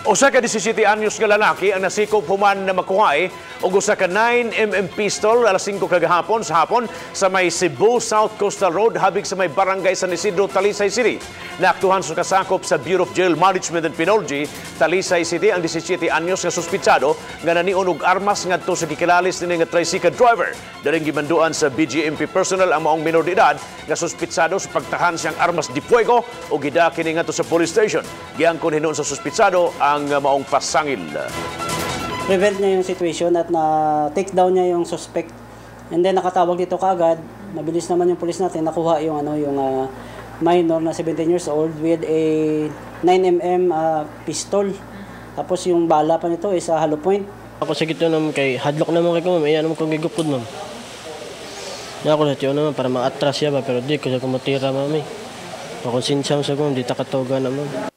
Usa ka 17 anyos nga lalaki ang nasikop human na makuhay og usa ka 9 mm pistol alas 5 kagahapon sa hapon sa may Cebu South Coastal Road, habig sa may Barangay San Isidro, Talisay City. Naaktuhan sa kasakop sa Bureau of Jail Management and Penology, Talisay City, ang 17 anyos nga suspitsado nga nanion og armas ngadto sa gikilalis nini nga tricycle driver. Daling gimanduan sa BJMP personnel ang maong minor de edad nga suspitsado sa pagtahan siyang armas de fuego o gidaki ni ngadto sa police station. Giangkon hinuon sa suspitsado ang maong pasangil. Prevent niya yung situation at na take down niya yung suspect. And then nakatawag dito kaagad, mabilis naman yung police natin, nakuha yung ano, yung minor na 17 years old with a 9 mm pistol. Tapos yung bala pa nito is a hollow point. Ako sa gitna naman kay hadlok naman kay ko, ma'am. Iya naman kong gigupod, ma'am. Ya ako sa tiyo naman para ma-atras siya ba, pero di ko sa kumutira, ma'am, eh. Makonsensya sa ko, di ta katoga naman.